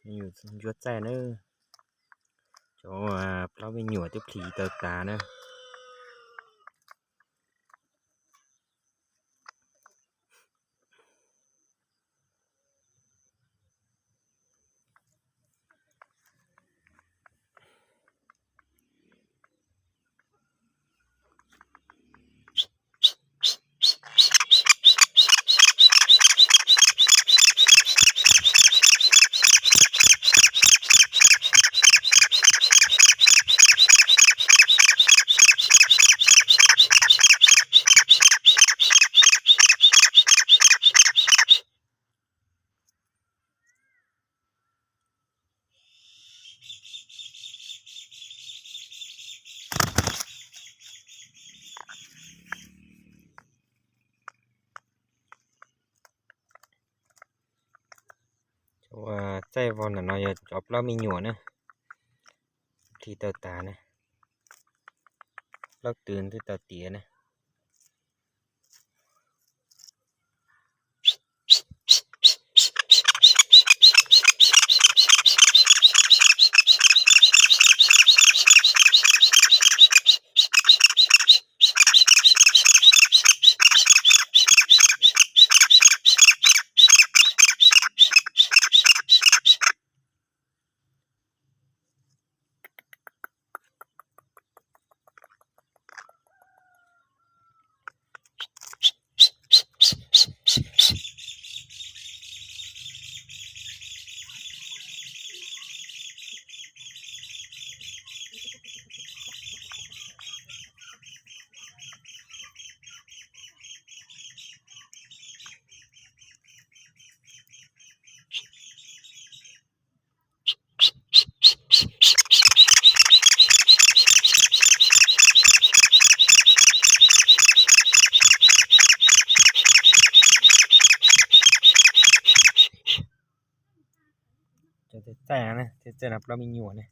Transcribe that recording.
Me nyuam ntsuab txaij na. Cov plaub me nyuam twb plhis tawm tas na. Cov txaij vog ntawm no yog cov plaub me nyuam na, plhis tawm tas na, plaub tw twb tawm tiav na. Cov txaij no, txaij no plaub me nyuam ne.